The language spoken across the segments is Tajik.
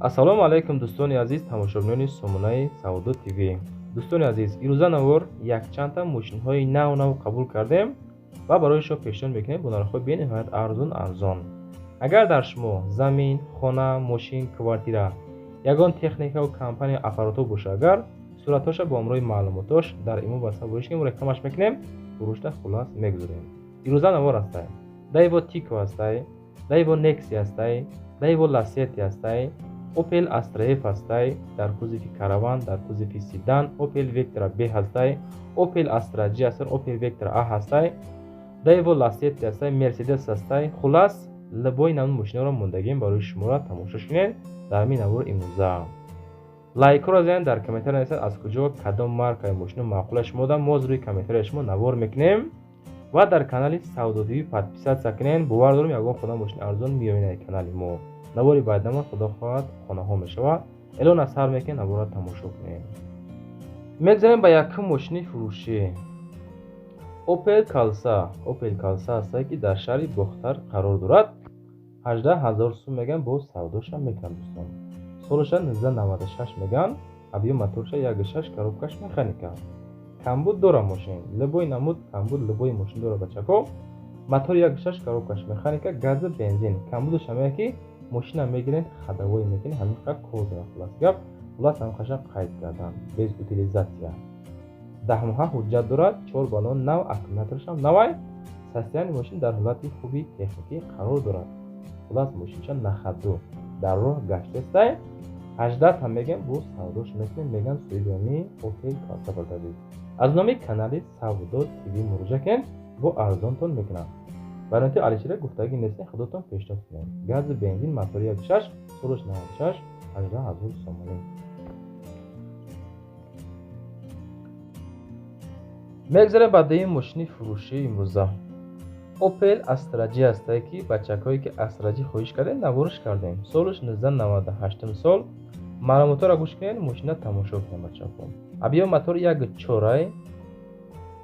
Ассалому алайкум, дӯстони азиз, тамошобинони сомонаи Савдо ТВ. Дӯстони азиз, ирӯза навор якчандта мошинҳои нав нав қабул кардем ва барои шумо пешниҳод мекунем бо нархҳои бениҳоят арзон арзон. Агар дар шумо замин, хона, мошин, квартира, ягон техникаву компания, аппаратҳо боша, агар суратҳоша бо ҳамроҳи маълумотош дар имо WhatsApp вориш кунем, рекламаш мекунем, фурӯшта хулас мегузорем. Ирӯза навор ҳастай. Daewoo Tico ҳастай, Daewoo Nexia ҳастай, Daewoo Lacetti ҳастай, Opel Astra F ҳастай дар кузови Караван, дар кузови седан, Opel Vectra B ҳастай, Opel Astra G ҳастай, Opel Vectra A ҳастай, Daewoo Lacetti ҳастай, Mercedes ҳастай. Хулас, либои намуд мошинаро мондагем барои шуморо тамошо кунед дар ҳамин навор имрӯза. Лайкҳоро занед, дар комментария нависед, аз куҷо, кадом маркаи мошино маъқула шумо да, мо рӯи комментарияи шумо навор мекунем ва дар канали Савдо ТВ подписаться кунед. Бовар дорем, ягон хона, мошини арзон меояд канали мо. Навори баъдамон, худо хоҳад, хонаҳо мешавад. Эълон аз сар мекунем, наворро тамошо кунем. Мегзарем ба якум мошини фурӯшӣ. Opel Corsa, Opel Corsa ҳастае, ки дар шаҳри Бохтар қарор дорад. 18 000 сум мегӯянд, боз савдошам мекунанд, дӯстон. Солаша 1996 мегӯянд, объём моторша 1,6, коробкаш механика. Камбуд дора мошин, любой намуд камбуд, любой мошин дора, бачако. Мотор 1,6, коробкаш механика, гази бензин. Камбудаш ҳамае, ки мошина мегиред, ходовой мекунед, ҳамин қадр кор дорад. Хулас гап, хулас ҳамин қаша қайд кардан, без утилизация. 10 моҳа ҳуҷҷат дорад, чор баллон нав, аккумуляторашам навай. Состояние мошин дар ҳолати хуби техникӣ қарор дорад. Хулас, мошинча на ходу, дар роҳ гаштестай. 18 ҳам мегӯям, боз савдош мекунем, мегӯянд соҳиби ҳамин Opel Corsa бардазиз. Аз номи канали Савдо ТВ муроҷиат кунед, бо арзонтон мекунам. Варианти Алишера гуфтагӣ нестем, худотон пешниҳод кунед. Гази бензин, мотори 1,6, солаш 96, 18 000 сомонӣ. Мегзарем ба дуюм мошини фурӯшии имрӯза. Opel Astra G ҳастае, ки бачакҳое, ки Astra G хоҳиш кардем, навориш кардем. Солаш 1998 сол. Маълумотҳоро гӯш кунед, мошина тамошо кунед, бачаҳо. Объём мотор 1,4,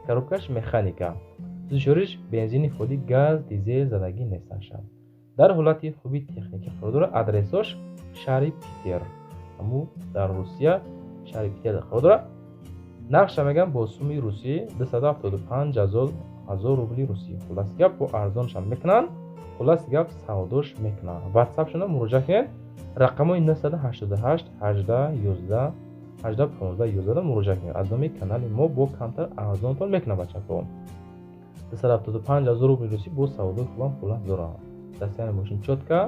коробкаш механика. Сӯзишвориш бензини холӣ, газ, дизел задагӣ нестанд. Дар ҳолати хуби техникӣ қарор дорад. Адресош шаҳри Питер. Ҳаму дар Русия шаҳри Питер қарор дорад. Нархша мегӯям бо суми русӣ 275 ҳазор рубли русӣ. Хулас гап, бо арзоншам мекунанд. Хулас гап, савдош мекунанд. WhatsApp-шона муроҷиат кунед. Рақамҳои 988 18 11 18 15 11 муроҷиат кунед. Аз номи канали мо бо камтар арзонтон мекунанд, бачаҳо. 275 ҳазор рубли русӣ бо савдои хубам хулас дорад. Состояние мошин чётко,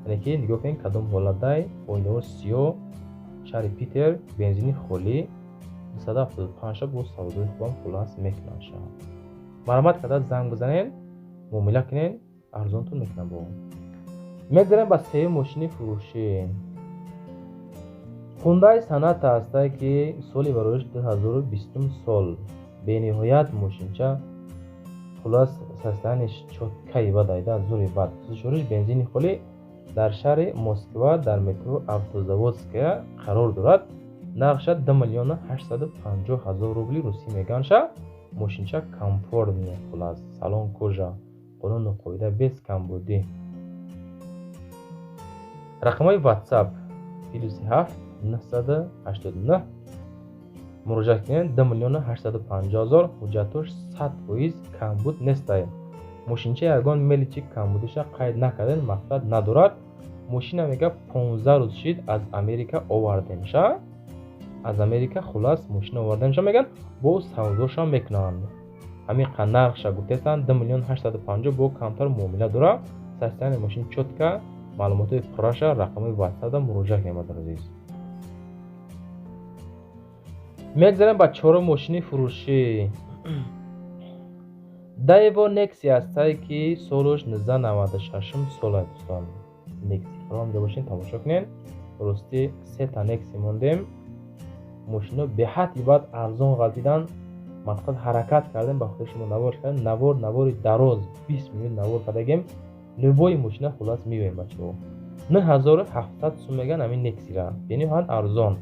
яъне ки нигоҳ кунед, кадом ҳолатдай, оинаҳо сиёҳ, шаҳри Питер, бензини холӣ, 275 бо савдои хубам хулас мекунанд. Марҳамат карда занг бизанед, муомила кунед, арзонтон мекунанд бо. Мегзарем ба сеюм мошини фурӯшӣ. Hyundai Sonata ҳастае, ки соли бароиш 2020 сол. Бениҳоят мошинча, хулас, состояниеш чёткаи бад айда, зури бад. Сӯзишвориш бензини холӣ, дар шаҳри Москва дар метро Автозаводская қарор дорад. Нархша 2 миллиону 850 ҳазор рубли русӣ мегӯянд. Мошинча комфортный, хулас, салон кожа, қонуну қоида, без камбудӣ. Рақамҳои WhatsApp +7 989 муроҷиат кунед. 2 миллиону 850 ҳазор, ҳуҷҷатош 100%, камбуд нестай. Мошинча ягон мелочи камбудиша қайд накардем, мақсад надорад. Мошина мега 15 рӯз шид, аз Америка овардемша. Аз Америка, хулас, мошина овардемша мегӯянд, бо савдошам мекунанд. Ҳамин қа нархша гуфтестанд, 2 миллион 850, бо камтар муомила дорад. Состояние мошин чётко, маълумотҳои пурраша рақамҳои WhatsApp муроҷиат кунед, бародари азиз. Мегзарем ба чорум мошини фурӯшӣ. Daewoo Nexia ҳастае, ки солаш 1996 сол аст, дӯстон. Nexia ҳам ҷо бошед, тамошо кунед. Ростӣ, сета Nexia мондем. Мошино беҳад бад арзон ғалтиданд. Мақсад ҳаракат кардем, ба хотири шумо навор кардем. Навор, навори дароз, 20 минут навор кардагем. Любой мошина, хулас, меоем, бачаҳо. 9700 сум мегӯянд ҳамин Nexia-ра. Бениҳоят арзон.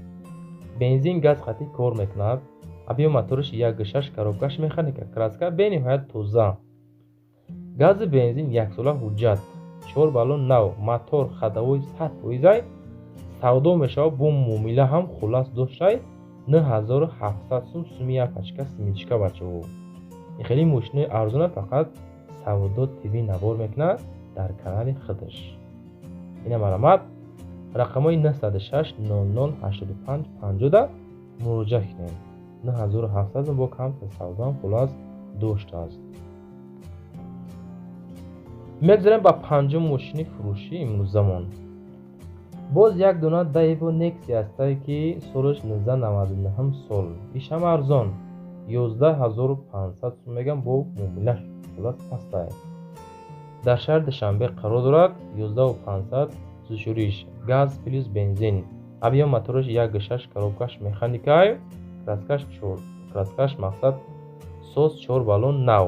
Бензин, газ қатъӣ кор мекунад. Объём мотораш 1,6, коробкаш механика, краска бениҳоят тоза. Гази бензин, яксола ҳуҷҷат, чор баллон нав, мотор ходовой 100 фоизай. Савдо мешавад бо муомила ҳам хулас доштай 9700 сум суми як пачка семечка бачаҳо. Ин хеле мошинои арзона фақат Савдо ТВ навор мекунад дар канали худаш. Ина марҳамат рақамҳои 906 00 85 50 муроҷиат кунед. 9700 сум бо камтар савдо ҳам хулас доштааст. Мегзарем ба панҷум мошини фурӯшӣ имрӯзамон. Боз як дона Daewoo Nexia ҳастае ки солаш 1999 сол. Иш ҳам арзон. 11500 сум мегам бо муомилаш хулас пастае. Дар шаҳри Душанбе қарор дорад. 11500 сӯзишвориш газ плюс бензин. Объем мотораш 1.6, коробкаш механикай, краскаш 4, краскаш мақсад соз 4 баллон нав.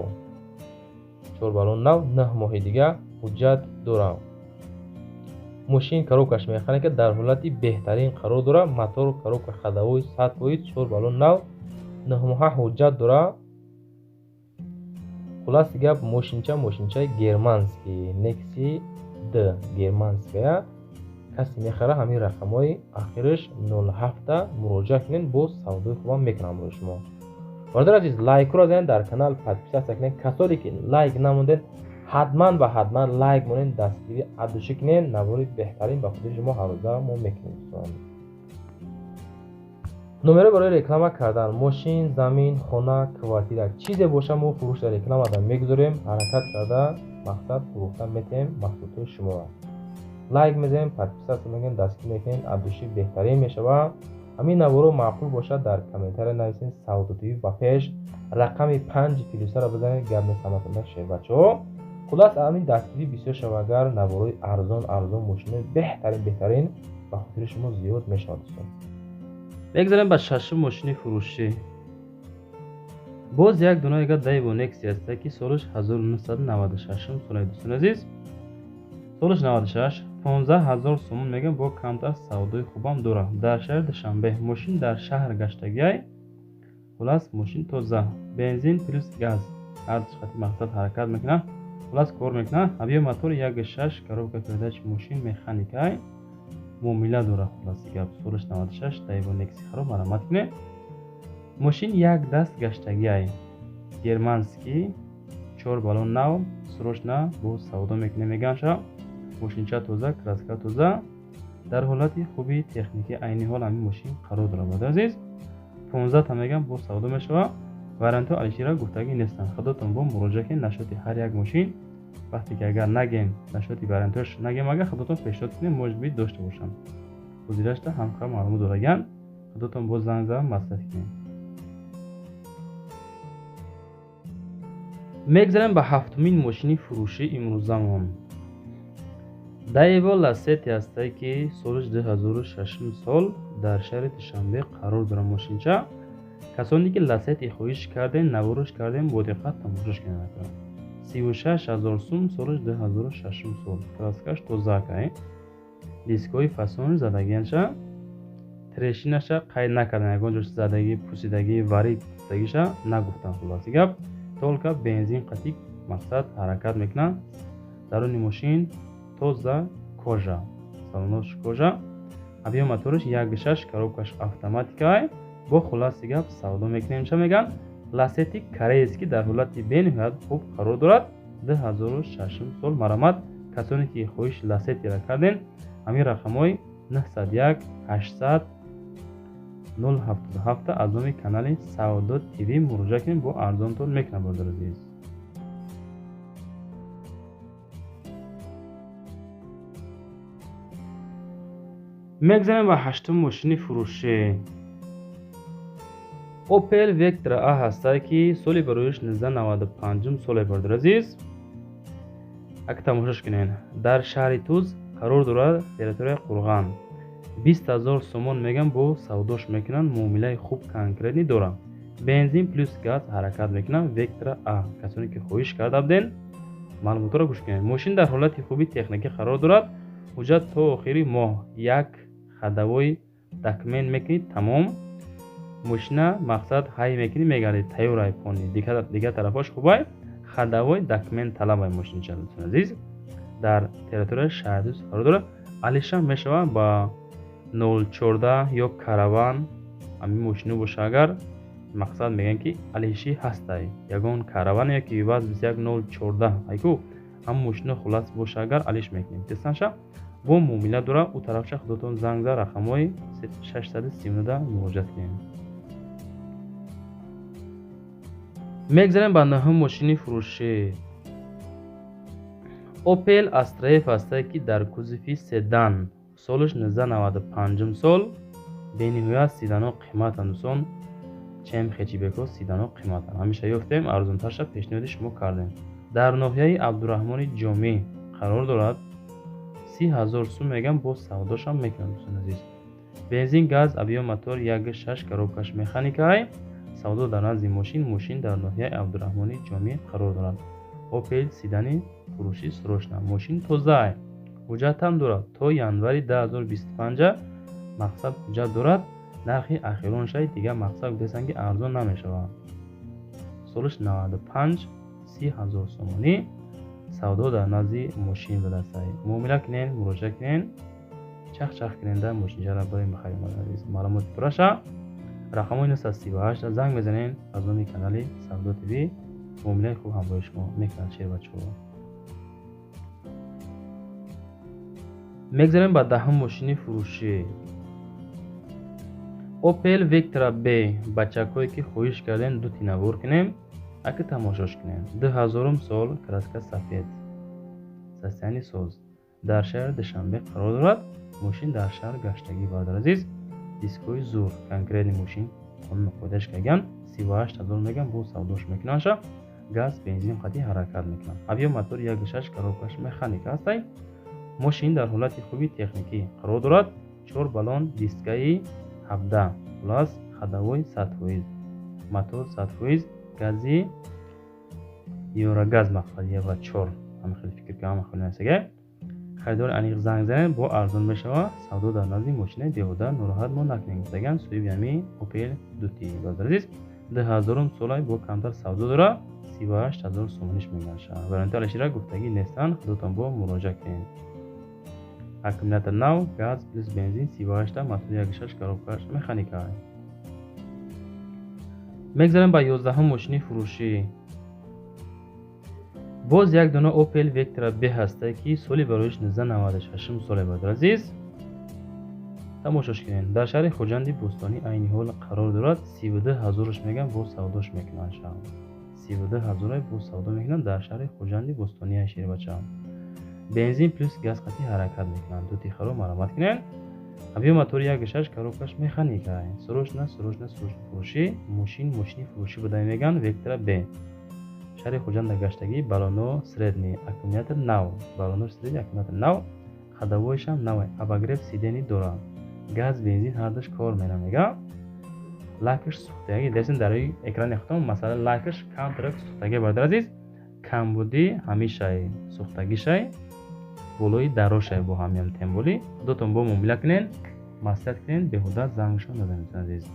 4 баллон нав, 9 моҳи дига ҳуҷҷат дорам. Мошин коробкаш механика дар ҳолати беҳтарин қарор дорад. Мотор коробка ходовой 100%, 4 баллон нав, 9 моҳа ҳуҷҷат дорад. Хулас гап мошинча мошинчаи германский Nexi D германская. Касе мехара ҳамин рақамҳои ахираш 07 муроҷиат кунед, боз савдои хубам мекунам барои шумо. Бародари азиз, лайкро занед, дар канал подписаться кунед. Касоне ки лайк намондед, ҳатман ва ҳатман лайк монед, дастгирӣ аддушӣ кунед. Навори беҳтарин ба худи шумо ҳаррӯза мо мекунем дӯстон. Номеро барои реклама кардан мошин, замин, хона, квартира чизе боша мо фурӯш дар рекламада мегузорем. Ҳаракат карда мақсад фурӯхта метаҳем маҳсулотҳои шуморо. Лайк мезанем, подписаться мекунем, дастгирӣ мекунем, аддушӣ беҳтарин мешавад. Ҳамин наворо маъқул бошад дар комментария нависед Савдо ТВ ба пеш, рақами 5 плюсаро бизанед, гап несаматонда шер бачаҳо. Хулас ҳамин дастгирӣ бисёр шава агар наворои арзон арзон мошинои беҳтарин беҳтарин ба хотири шумо зиёд мешавад дӯстон. Мегзарем ба шашум мошини фурӯшӣ. Боз як дона дига Daewoo Nexia ҳаста ки солаш 1996 солаи дӯстони азиз. Солаш 96, 15000 сомон мегам бо камтар савдои хубам дорад. Дар шаҳри Душанбе мошин дар шаҳр гаштагиай. Хулас мошин тоза, бензин плюс газ. Ҳар ҷиҳати мақсад ҳаракат мекунад. Хулас кор мекунад. Объем мотор 1.6, коробка передач мошин механикай. Муомила дорад хуласи гап. Солаш 96, Daewoo Nexia харо марҳамат кунед. Мошин як даст гаштагиай. Германский, 4 баллон нав, срочно бо савдо мекунем меган ша. Мошинча тоза, краска тоза, дар ҳолати хуби техникӣ айни ҳол ҳамин мошин қарор дорад. Бародари азиз, 15 та мегам бо савдо мешавад. Вариантҳо алишира гуфтагӣ нестанд. Худотон бо муроҷиат кунед нашоти ҳар як мошин. Вақте ки агар нагем нашоти вариантҳош нагем, агар худотон пешниҳод кунед, может быть дошта бошанд. Ҳозирашта ҳамқа маълумот дораган. Худотон боз занг зада маслиҳат кунед. Мегзарем ба ҳафтумин мошини фурӯшӣ имрӯзамон. Daewoo Lacetti ҳастае ки солаш 2006 сол дар шаҳри Душанбе қарор дорад мошинча. Касоне ки Lacetti хоҳиш кардем, наворош кардем, бо диққат тамошош кунед. 36000 сум солаш 2006 сол. Краскаш тоза акай. Дискҳои фасон задагианша. Трешинаша қайд накардан, ягон ҷош задагӣ, пусидагӣ, варид пусидагиша нагуфтан. Хулоси гап, толка бензин қатик мақсад ҳаракат мекунад. Даруни мошин тоза кожа, салонош кожа. Объем мотораш 1.6, коробкаш автоматикай. Бо хулоси гап савдо мекунем. Ча меган? Lacetti корейский дар ҳолати бениҳоят хуб қарор дорад. 2006 сол. Марҳамат касоне ки хоҳиш Lacetti-ро кардем, ҳамин рақамҳои 901 800 077 аз номи канали Савдо ТВ муроҷиат кунед, бо арзонтон мекунам бародари азиз. Мегзарем ба ҳаштум мошини фурӯшӣ. Opel Vectra A ҳастае ки соли бароиш 1995 соле бародари азиз. Ака тамошош кунед. Дар шаҳри Туз қарор дорад, территорияи Қурған. 20000 сомон мегам бо савдош мекунанд, муомилаи хуб конкретни дорад. Бензин плюс газ ҳаракат мекунанд. Vectra A. Касоне ки хоҳиш карда буден, маълумотро гӯш кунед. Мошин дар ҳолати хуби техникӣ қарор дорад. Ҳуҷҷат то охири моҳ як ходовой документ мекунед, тамом. Мошина мақсад ҳай мекунӣ, мегардед, тайёр ай пони. Дигар тарафҳош хубай. Ходовой документ талабай мошинча дӯстони азиз. Дар территорияи шаҳри Туз қарор дорад. Алиша мешавад ба 014 ё Караван ҳамин мошино боша агар мақсад мегӯянд ки алиши ҳастай. Ягон Караван яки ЮАЗ 21014 айку ҳам мошино хулас боша агар алиш мекунем. Тесанша бо муомила дора ӯ тарафша худотон занг за рақамҳои 639 муроҷиат кунем. Мегзарем ба нӯҳум мошини фурӯшӣ. Opel Astra F ҳастае ки дар кузови седан солаш 1995 сол бениҳоят седано қиматанд дӯстон. Чем хечибеко седано қиматанд. Ҳамеша ёфтем арзонтарша пешниҳоди шумо кардем. Дар ноҳияи Абдураҳмони Ҷомӣ қарор дорад. 30 000 сум мегам бо савдошам мекунам дӯстони азиз. Бензин, газ, объем мотор 1.6 коробкаш механикаи. Савдо дар назди мошин, мошин дар ноҳияи Абдураҳмони Ҷомӣ қарор дорад. Opel седани фурӯшӣ срочно. Мошин тозаай. Ҳуҷҷатам дорад. То январи 2025 мақсад ҳуҷҷат дорад. Нархи ахироншай дигар мақсад гуфтаанд ки арзон намешавад. Солаш 95 30 000 сомонӣ. Савдо дар назди мошин ба дастай. Муомила кунен, муроҷиат кунен, чах-чах кунен дар мошинчара барои мехарем азиз. Маълумоти пурраша рақамҳои 938 занг мезанен аз номи канали Савдо ТВ. Муомилаи хуб ҳамроҳи шумо мекунад шербачаҳо. Мегзарем ба даҳум мошини фурӯшӣ. Opel Vectra B. Бачакҳое ки хоҳиш кардем ду тинавор кунем, аки тамошош кунем. 2000 сол, краска сафед. Состояние соз. Дар шаҳри Душанбе қарор дорад. Мошин дар шаҳр гаштагӣ бародар азиз. Дискои зур, конкретный мошин қонун қоидаш каган 38 000 мегам бо савдош мекунанша. Газ, бензин қатъи ҳаракат мекунад. Объем мотор 1.6 коробкаш механика ҳастай. Мошин дар ҳолати хуби техникӣ қарор дорад. 4 баллон дискаи 17 плюс ходовой 100%. Мотор 100%, гази Еврогаз мақсад Евро 4. Ҳам хеле фикр кунам хеле насага. Харидор аниқ занг занед бо арзон мешава. Савдо дар назди мошина беҳуда нороҳат мо накунед. Гуфтаган соҳиби ҳамин Opel 2T бародар азиз. 2000 солай бо камтар савдо дора. 38 000 сомониш мегарша. Варианти алишира гуфтагӣ нестанд, худотон бо муроҷиат кунед. Аккумулятор нав, газ плюс бензин 38 мотор 1.6 коробкаш механика. Мегзарем ба 11 мошини фурӯшӣ. Боз як дона Opel Vectra B ҳастае ки соли бароиш 1996 соле бародар азиз. Тамошош кунед. Дар шаҳри Хуҷанди Бӯстонӣ айни ҳол қарор дорад. 32 000 мегам бо савдош мекунанд шаҳр. 32 000 бо савдо мекунанд дар шаҳри Хуҷанди Бӯстонӣ шербача. Бензин плюс газ қатъи ҳаракат мекунанд. Ду тихаро маромат кунед. Объем мотор 1.6 коробкаш механика. Срочно, срочно, срочно фурӯшӣ. Мошин, мошини фурӯшӣ буда меган Vectra B. Шаҳри Хуҷанд гаштагӣ баллоно средний, аккумулятор нав, баллоно средний, аккумулятор нав, ходовойшам нав, обогрев сидени дорад. Газ, бензин ҳардуш кор мена мега. Лакаш сӯхтагӣ, десен дар рӯи экрани худтон масалан лакаш камтарак сӯхтагӣ бародар азиз, камбудӣ ҳамешай сӯхтагишай болои дарошай бо ҳамиам темболӣ. Худотон бо муомила кунен, маслиҳат кунен, беҳуда зангшон назанед азиз.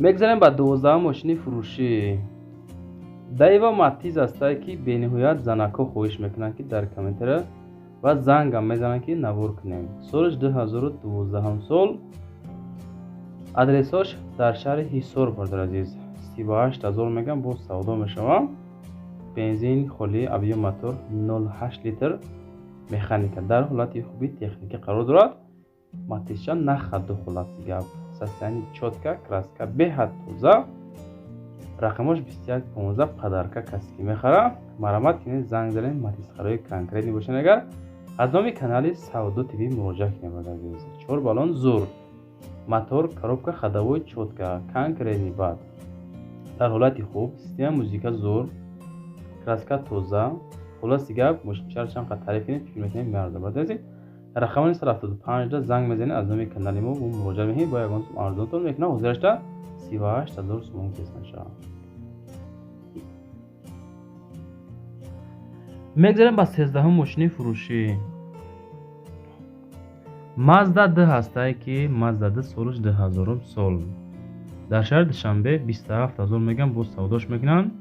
Мегзарем ба 12 мошини фурӯшӣ. Даева Матиз ҳастае ки бениҳоят занакҳо хоҳиш мекунанд ки дар комментария ва зангам мезананд ки навор кунем. Солаш 2012 сол. Адресош дар шаҳри Ҳисор бародар азиз. 38 000 мегам бо савдо мешавад. Бензин холӣ, объем мотор 0.8 литр, механика дар ҳолати хуби техникӣ қарор дорад. Матизча нахаду хуласи гап. Состояние чётко, краска беҳад тоза. Рақамош 2115 падарка касе ки мехара. Маромат кунед, занг занед, матизхарои конкретни бошанд агар аз номи канали Савдо ТВ муроҷиат кунед бародар азиз. 4 баллон зур. Мотор, коробка ходовой чётко, конкретни бад. Дар ҳолати хуб, система музика зур, краска тоза. Хулоси гап, мошинчаро чанд қад таъриф кунед, фикр мекунед меарзад бародар азиз. Рақамони 175 занг мезанед аз номи канали мо муроҷиат мекунед, бо ягон сум арзонтон мекунад. Ҳозирашда 38 000 сомон кесанша. Мегзарем ба 13 мошини фурӯшӣ. Mazda 2 ҳастае ки Mazda 2 солаш 2000 сол. Дар шаҳри Душанбе 27 000 мегам бо савдош мекунанд.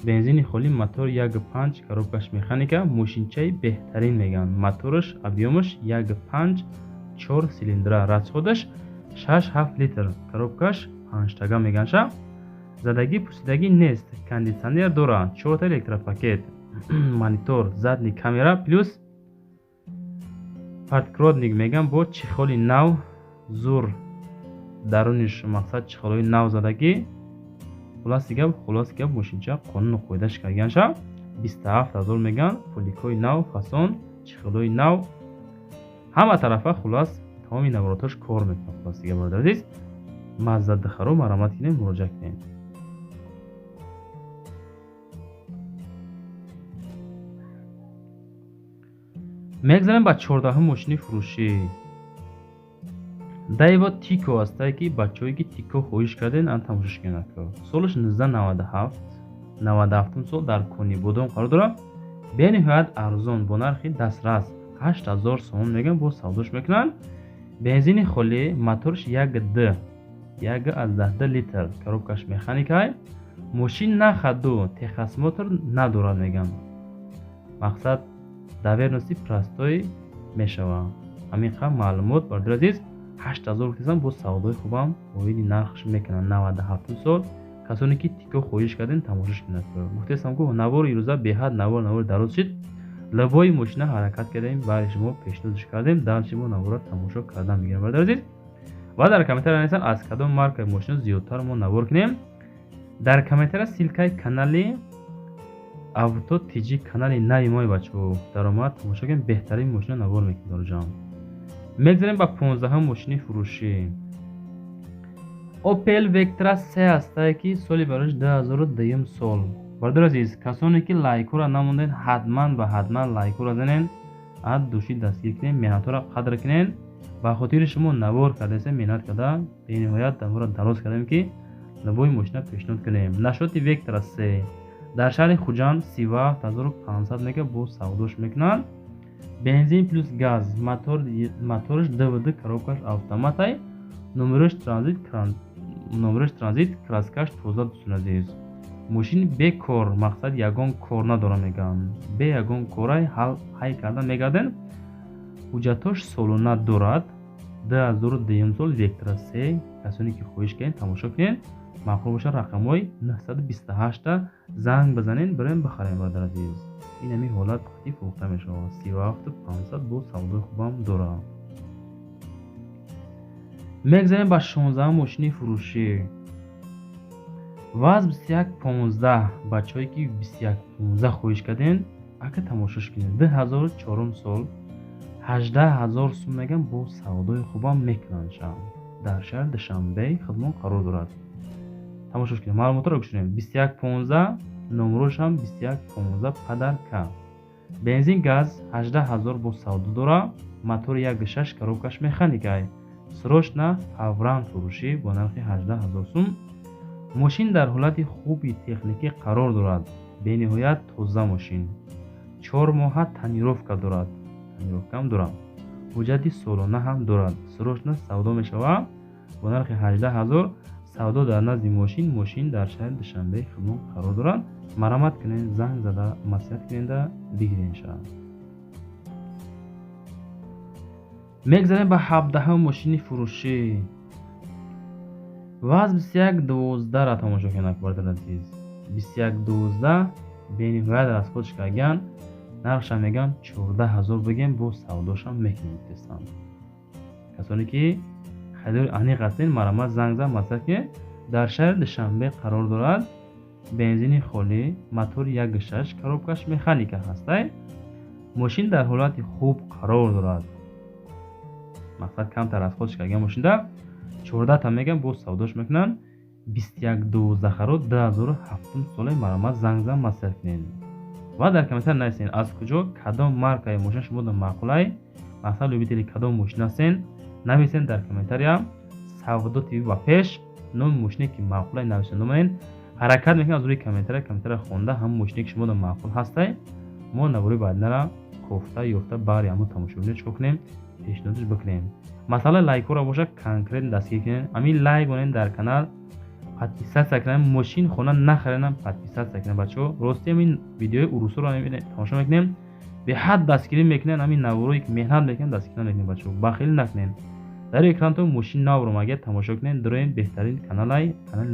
Бензини холӣ, мотор 1.5, коробкаш механика, мошинчаи беҳтарин мегӯянд. Мотораш объёмаш 1.5, 4 силиндра, расходаш 6-7 литр, коробкаш 5 тага мегӯянд ша. Задагӣ пурсидагӣ нест, кондитсионер дорад, 4 та электропакет, монитор, задний камера плюс парткродник мегӯянд бо чехоли нав, зур даруниш мақсад чехолҳои нав задагӣ. Хулоси гап мошинча қонуну қоидаш кардаган ша. 27000 мегӯянд, поликҳои нав, фасон, чехолҳои нав, ҳама тарафа хулос тамоми наворотош кор мекунад. Хулоси гап бародари азиз, Мазда дихаро марамат кунем, муроҷиат кунем. Мегзарем ба 14 мошини фурӯшӣ. Дайва Тико ҳастае ки бачаҳое ки Тико хоҳиш карден, ан тамошош кунед. Солаш 1997, 97 сол дар Конибодом қарор дорад. Бениҳоят арзон бо нархи дастрас 8000 сомон мегӯянд, бо савдош мекунанд. Бензини холӣ, моторш 1.2, 1.2 литр, коробкаш механикай. Мошин на хаду, техосмотр надорад мегӯянд. Мақсад доверенности простой мешавад. Ҳамин қадр маълумот бародари азиз. 8000 гуфтам, бо савдои хубам оиди нархш мекунанд. 97 сол касоне ки Тико хоҳиш карден тамошош кунед. Гуфтестам ку навори ирӯза беҳад навор дароз шид. Лабои мошина ҳаракат кардем, баъди шумо пешниҳодш кардем, дальше мо навора тамошо кардан мегирем бародари азиз. Ва дар комментария нависанд аз кадом маркаи мошина зиёдтар мо навор кунем. Дар комментария ссылкаи канали Авто ТЖ, канали нави мои бачаҳо даромад тамошо кунем, беҳтарин мошина навор мекунем дорҷон. Мегзарем ба 15 мошини фурӯшӣ. Opel Vectra C ҳастае ки соли барош 2002 сол. Бародари азиз, касоне ки лайкҳоро намондед, ҳатман ба ҳатман лайкҳоро занен, аз души дастгир кунед, меҳнатҳоро қадр кунед. Ба хотири шумо навор кардаесем, меҳнат карда бениҳоят навора дароз кардем ки лабои мошина пешниҳод кунем. Нашоти Vectra C дар шаҳри Хуҷанд 37500 мега бо савдош мекунанд. Бензин плюс газ, моторш ДВД, коробкаш автоматай, номераш транзит, краскаш тоза дӯстони азиз. Мошин бекор, мақсад ягон кор надора мегӯянд. Бе ягон корай ҳай карда мегарден. Ҳуҷҷатош солона дорад. 2002 сол Vectra C. Касоне ки хоҳиш кардед тамошо кунед. Маъқул бошад рақамҳои 928 занг бизанед, бирем бихарем бародари азиз. Ин ҳамин ҳолат қатъи фурӯхта мешавад. 37500 бо савдои хубам дорад. Мегзарем ба 16 мошини фурӯшӣ. ВАЗ 2115. Бачаҳое ки 2115 хоҳиш карден, ака тамошош кунед. 2004 сол 18000 сум мегӯям, бо савдои хубам мекунанд ша. Дар шаҳри Душанбе хидмон қарор дорад. Тамошош кунед, маълумотро гӯш кунед. 2115 номерошам 2115 падарка. Бензин газ 18000 бо савдо дора, мотор 1.6, коробкаш механикай. Срочно фавран фурӯшӣ бо нархи 18000 сум. Мошин дар ҳолати хуби техникӣ қарор дорад. Бениҳоят тоза мошин. 4 моҳа тонировка дорад. Тонировкаам дорад. Ҳуҷҷати солона ҳам дорад. Срочно савдо мешавад бо нархи 18000. Савдо дар назди мошин, мошин дар шаҳри Душанбе хидмон қарор дорад. Марамат кунед, занг зада маслиҳат кунеда бигиред ша. Мегзарем ба 17 мошини фурӯшӣ. ВАЗ 2112 ра тамошо кунед бародари азиз. 2112 бениҳоят расходш кардаган, нархша мегӯянд 14000 бигем, бо савдошам мекунем гуфтестам. Касоне ки харидори аниқ ҳастед, марамат занг зад маслиҳат кунед. Дар шаҳри Душанбе қарор дорад. Бензини холӣ, мотори 1.6, коробкаш механика ҳастай. Мошин дар ҳолати хуб қарор дорад. Мақсад камтар расходш кардаган мошинда 14 та мегӯям, боз савдош мекунанд. 2112 харо 2007 соле марамат занг зад маслиҳат кунед. Ва дар комментар нависед аз куҷо кадом маркаи мошин шумо маъқулай, мақсад любители кадом мошин ҳастен, нависед дар комментария. Савдо ТВ ба пеш номи мошине ки маъқулай нависед номаен. Ҳаракат мекунем аз рӯи комментария хонда ҳам мошине ки шумо маъқул ҳастай, мо навори баъдинара кофта ёфта бари ҳамон тамошобино чикор кунем, пешниҳодш бикунем. Масъалаи лайкҳоро бошад конкретно дастгир кунед. Ҳамин лайк монед дар канал, Подписаться кунем, мошин, хона нахаренам, подписаться кунем, бачаҳо. Рости, ҳамин видеои урусоро тамошо мекунем, беҳад дастгирӣ мекунем. Ҳамин наворое ки меҳнат мекунем, дастгирӣ намекунем. Бачаҳо, бахилӣ накунем. Дар экранто мошин навро магар тамошо кунем, дуроем. Беҳтарин каналай, канали.